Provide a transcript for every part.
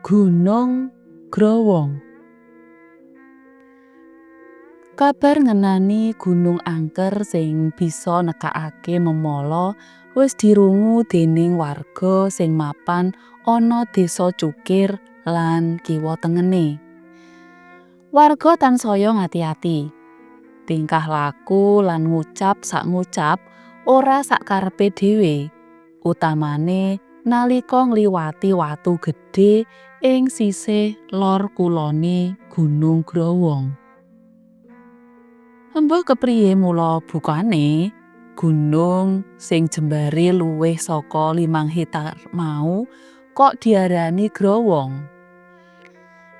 Gunung Growong. Kabar ngenani gunung angker sing bisa nekakake memala wis dirungu dening warga sing mapan ana Desa Cukir lan kiwa tengene. Warga tansaya ngati-ati. Tingkah laku lan ngucap sak ngucap ora sakarepe dhewe, utamane nalika ngliwati watu gedhe ing sisih lor kulone Gunung Growong. Embuh kepriye mula bukane gunung sing jembare luwih saka 5 hektar mau kok diarani Growong.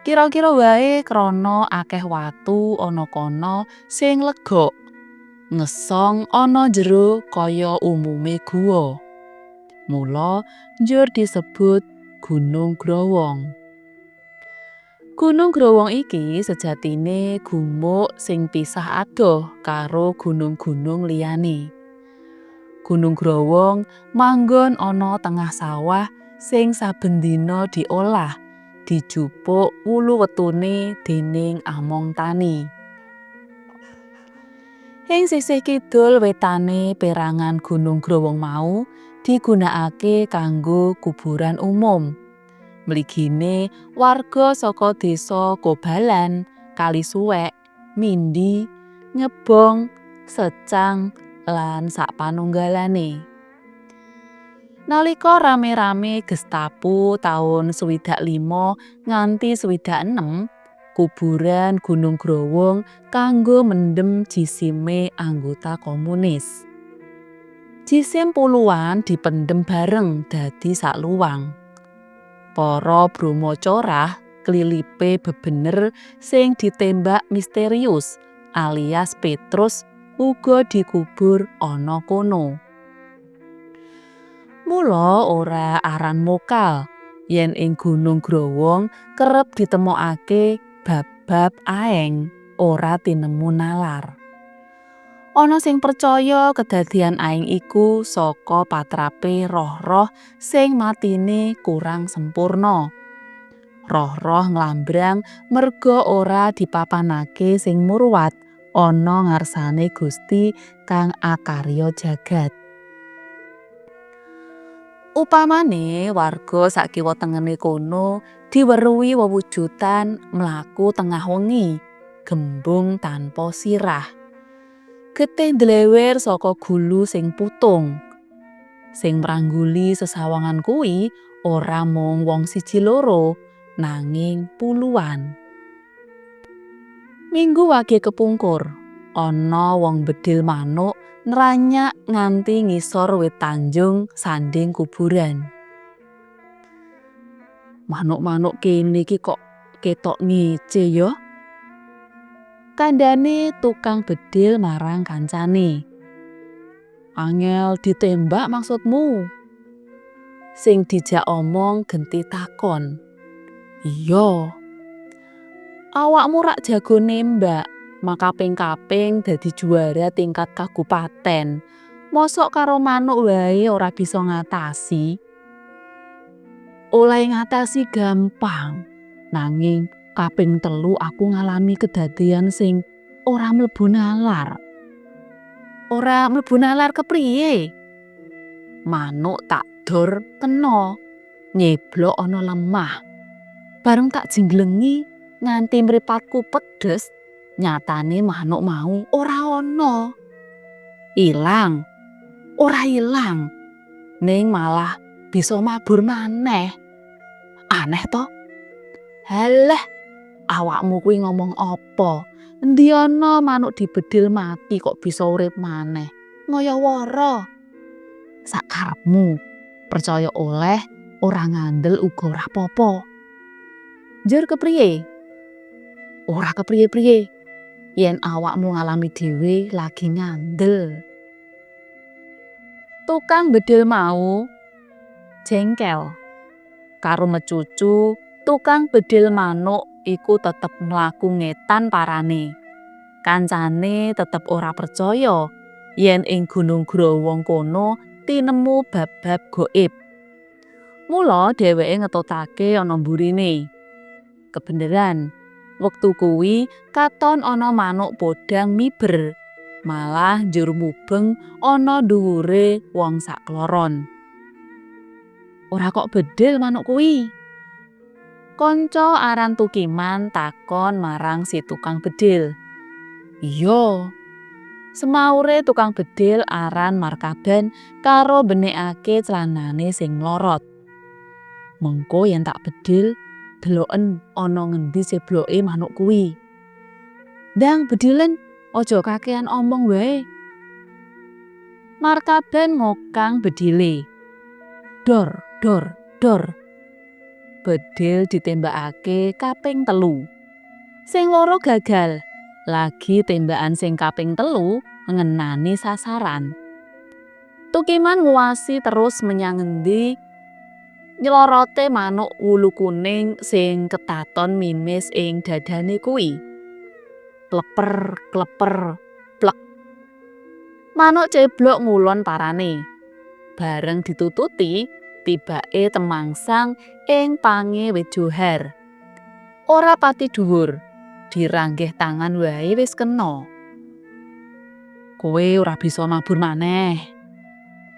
Kira-kira wae krana akeh watu ana kono sing legok, ngesong ana jero kaya umume guwa. Mula njur disebut Gunung Growong. Gunung Growong iki sejatine gumuk sing pisah adoh karo gunung-gunung liyane. Gunung Growong manggon ana tengah sawah sing saben dina diolah, dijupuk wulu wetune dening among tani. Ing sisih kidul wetane perangan Gunung Growong mau digunakake kanggo kuburan umum. Mligine warga saka desa Kobalan, Kalisuwek, Mindi, Ngebong, Secang, lan sapanunggalane. Nalika rame-rame Gestapo taun 65 nganti 66, kuburan Gunung Growong kanggo mendem jisime anggota komunis. Jisim puluhan dipendem bareng dadi sakluwang. Para bromocorah klilipe bebener sing ditembak misterius alias Petrus uga dikubur ana kono. Mula ora aran mokal yen ing Gunung Growong kerep ditemokake bab-bab aeng ora tinemu nalar. Ana sing percaya kedadian aeng iku saka patrape roh-roh sing matine kurang sempurna. Roh-roh nglambrang merga ora dipapanake sing murwat ana ngarsane Gusti kang akarya jagat. Upamane warga sakiwa tengene kono diweruhi wewujudan mlaku tengah wengi, gembung tanpa sirah. Getih ndlewer saka gulu sing putung. Sing mrangguli sesawangan kuwi ora mung wong siji loro, nanging puluhan. Minggu wage kepungkur, ana wong bedil manuk nranyak nganti ngisor wit tanjung sanding kuburan. Manuk-manuk kene iki kok ketok ngece ya? Kandhane tukang bedil marang kancane. Angel ditembak maksudmu? Sing dijak omong genti takon. Iya. Awakmu rak jago nembak, makaping-kaping dadi juara tingkat kabupaten. Mosok karo manuk wae ora bisa ngatasi? Oleh ngatasi gampang, nanging kaping telu aku ngalami kedadian sing ora mlebu nalar. Ora mlebu nalar kepriye? Manuk tak dor kena, nyeblok ana lemah. Bareng tak jenglengi nganti mripatku pedes, nyatane manuk mau ora ana. Ilang. Ora ilang. Ning malah bisa mabur maneh. Aneh to? Halah, awakmu kuwi ngomong apa? Endi ana manuk dibedil mati kok bisa urip maneh? Ngoyowara. Sakarepmu, percaya oleh, ora ngandel uga ora apa-apa. Njur kepriye? Ora kepriye-priye. Yen awakmu ngalami dhewe lagi ngandel. Tukang bedil mau jengkel. Karo mecucu, tukang bedil manuk iku tetep mlaku ngetan parane. Kancane tetep ora percaya yen ing Gunung Growong kono tinemu bab-bab gaib. Mula dheweke ngetutake ana mburine. Kebeneran, wektu kuwi katon ana manuk podhang miber, malah njur mubeng ana dhuwure wong sakloron. Ora kok bedhil manuk kuwi? Kanca aran Tukiman takon marang si tukang bedhil. Iya. Semaure tukang bedhil aran Markaban karo mbenekake clanane sing mlorot. Mengko yen tak bedhil, deloken ana ngendi cebloke manuk kuwi. Ndang bedhilen, aja kakean omong wae. Markaban ngokang bedhile. Dor, dor, dor. Bedhil ditembakake kaping 3. Sing loro gagal, lagi tembakan sing kaping 3 ngenani sasaran. Tukiman nguwasi terus menyang ngendi nyelorote manuk wulu kuning sing ketaton mimis ing dadane kuwi. Kleper, kleper, plek. Manuk ceblok ngulon parane. Bareng ditututi, tibake temangsang ing pange wit johar. Ora pati dhuwur, diranggeh tangan wae wis kena. Kowe ora bisa mabur maneh.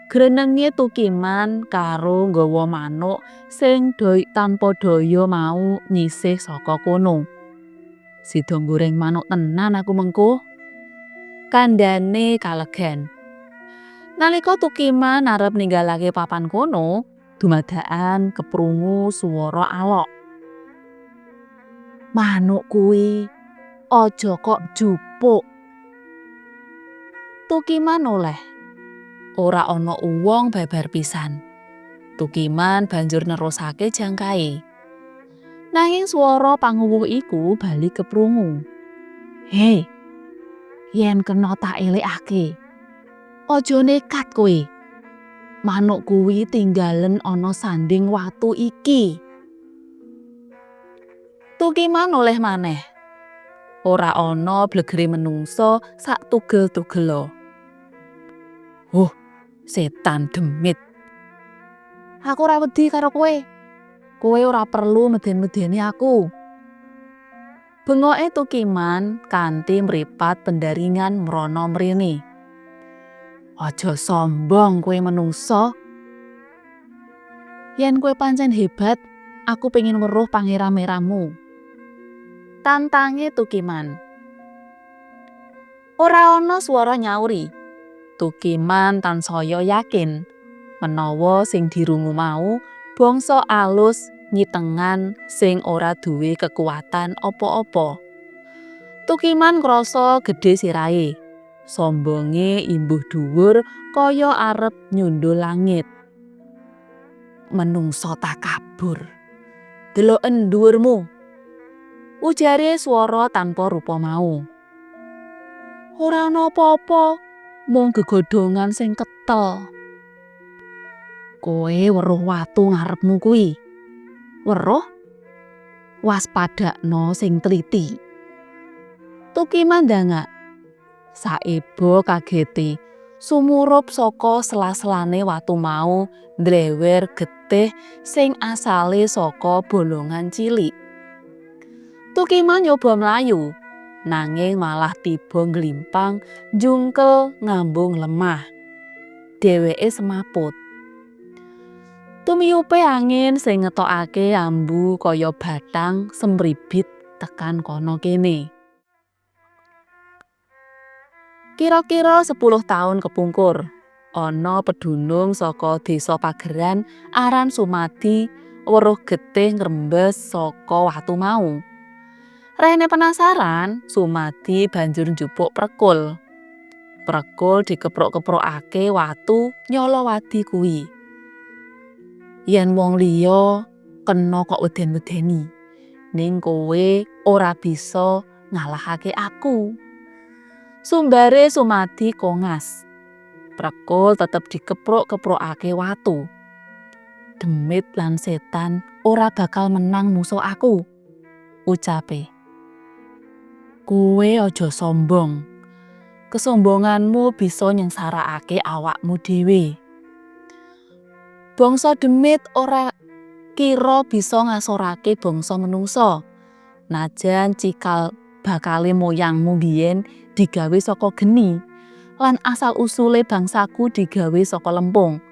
Grenenge Tukiman karo nggawa manuk sing tanpa daya mau nyisih saka kono. Sida nggoreng manuk tenan aku mengko. Kandhane kalegan. Nalika Tukiman arep ninggalake papan kono, dumadakan keprungu swara alok. Manuk kuwi aja kok jupuk. Tukiman noleh. Ora ana wong babar pisan. Tukiman banjur nerusake jangkahe. Nanging swara panguwuh iku bali keprungu. Hei, yen kena tak elekake. Aja nekat kowe. Manuk kuwi tinggalen ana sanding watu iki. Tukiman noleh maneh. Ora ana blegere menungsa sak tugel-tugela. Huh, setan demit. Aku ora wedi karo kowe. Kowe ora perlu meden-medeni aku. Bengoke Tukiman kanthi mripat pendaringan mrana mrene. Aja sombong kowe menungsa. Yen kowe pancen hebat, aku pengin weruh pangeram-erammu. Tantange Tukiman. Ora ana swara nyauri. Tukiman tansaya yakin menawa sing dirungu mau bangsa alus nyitengan sing ora duwe kekuatan apa-apa. Tukiman krasa gedhe sirahe. Sombonge imbuh dhuwur kaya arep nyundul langit. Menungsa takabur. Deloken dhuwurmu. Ujare swara tanpa rupa mau. Ora ana apa-apa, mung gegodhongan sing ketel. Kowe weruh watu ngarepmu kuwi. Weruh? Waspadakno sing tliti. Tukiman ndangak. Saeba kagete, sumurup saka sela-selane watu mau ndlewer getih sing asale saka bolongan cilik. Tukiman nyoba mlayu, nanging malah tiba ngglimpang njungkel ngambung lemah. Dheweke semaput. Tumiyupe angin sing ngetokake ambu kaya bathang semribit tekan kono kene. Kira-kira 10 taun kepungkur, ana pedunung saka desa Pageran aran Sumadi weruh getih ngrembes saka watu mau. Rene penasaran, Sumadi banjur njupuk prekul. Prekul dikepruk-keprukake watu nyala wadi kuwi. Yen wong liya kena kok weden-wedeni, ning kowe ora bisa ngalahake aku. Sumbare Sumadi kongas. Prekul tetep dikepruk-keprukake watu. Demit lan setan ora bakal menang musuh aku, ucape. Kowe aja sombong. Kesombonganmu bisa nyengsarakake awakmu dhewe. Bangsa demit ora kira bisa ngasorake bangsa menungsa. Najan cikal bakale moyangmu biyen digawe saka geni lan asal usule bangsaku digawe saka lempung.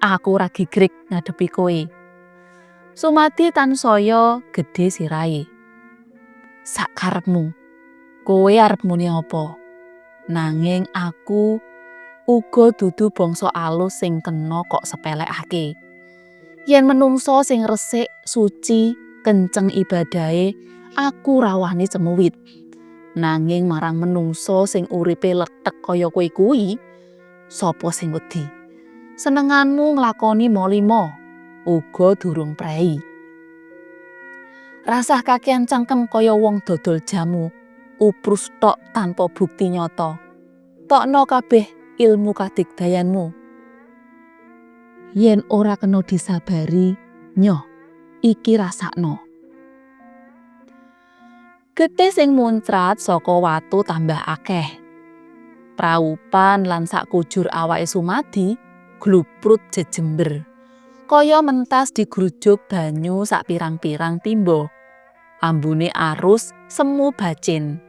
Aku ora gigrik ngadepi kowe. Sumadi tansaya gedhe sirahe. Sakarepmu. Kowe arep muni apa? Nanging aku uga dudu bangsa alus sing kena kok sepelekake. Yen menungsa sing resik, suci, kenceng ibadahe, aku ora wani cemuwit. Nanging marang menungsa sing uripe lethek kaya kowe kuwi, sapa sing wedi? Senenganmu nglakoni ma-lima, uga durung prei. Rasah kakean cangkem kaya wong dodol jamu, uprus tok tanpa bukti nyata. Tokno kabeh ilmu kadigdayanmu. Yen ora kena disabari, nyoh, iki rasakno. Getih sing muncrat saka watu tambah akeh. Praupan lan sakujur awake Sumadi gluprut jejember. Kaya mentas digrujuk banyu sapirang-pirang timba. Ambune arus semu bacin.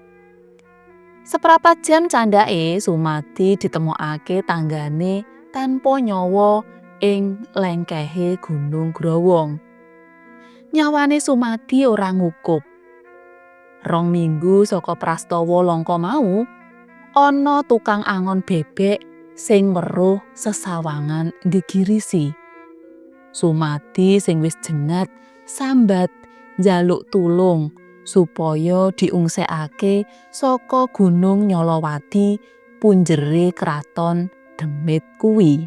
Seprapat jam candhake Sumadi ditemokake tanggane tanpa nyawa ing lengkehe Gunung Growong. Nyawane Sumadi ora ngukup. 2 minggu saka prastawa langka mau, ana tukang angon bebek sing weruh sesawangan nggegirisi. Sumadi sing wis jengat sambat njaluk tulung supaya diungsekake saka Gunung Nyalawadi punjere kraton demit kuwi.